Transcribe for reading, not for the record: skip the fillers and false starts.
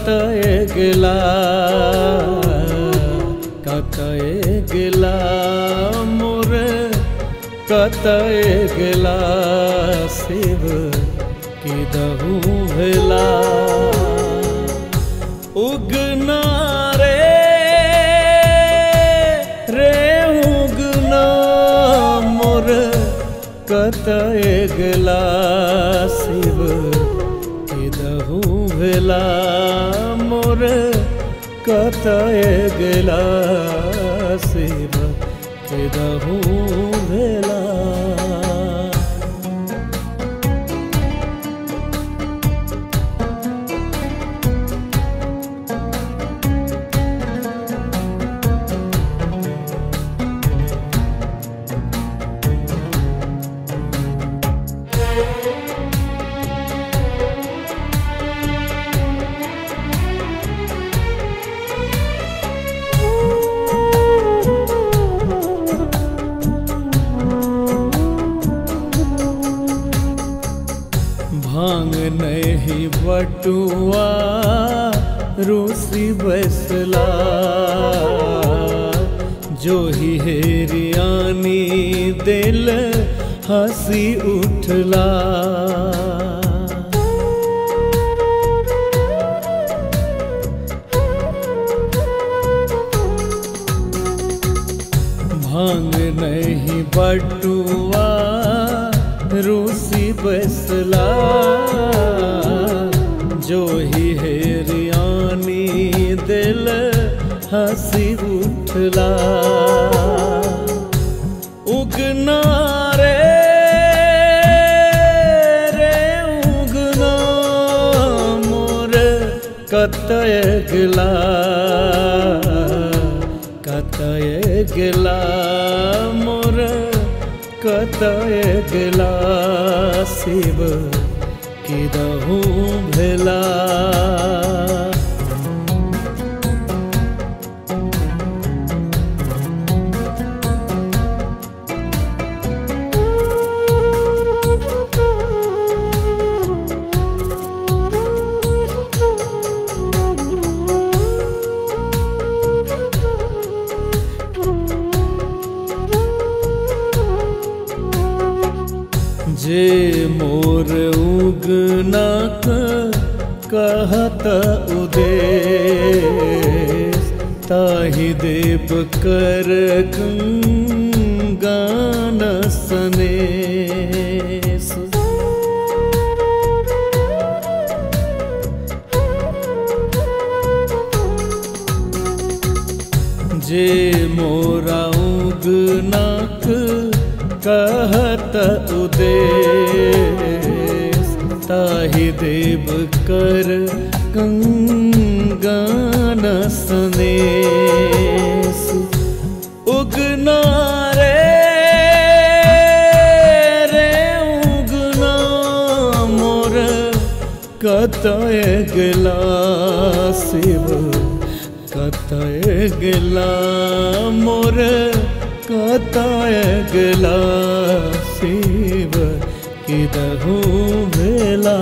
कतय गेला, कतय गेला मोर, कतय गेला शिव की दहू भेला। उगना रे रे उगना मोर, कतय गेला शिव की दहू भेला मोर, कतय गेला शिव की दहू भेला। भांग नहीं बटुआ रूसी बसला, जो ही हेरियानी दिल हंसी उठला। भांग नहीं बटुआ रूसी बसला, जो ही हेरियानी दिल हंसी उठला। उगना रे रे उगना मोर, कतय गेला, कतय गेला मोर, कतय गेला शिव की दहू भेला। जे मोर उगना कहत उदेस, ताहि देव कर गान सनेस। जे मोरा उगना कहत उदेस, ताहि देव कर कंगान सनेस। उगना रे रे उगना मोर, कतय गेला शिव, कतय गेला मोर, कतय गेला शिव की दहू भेला।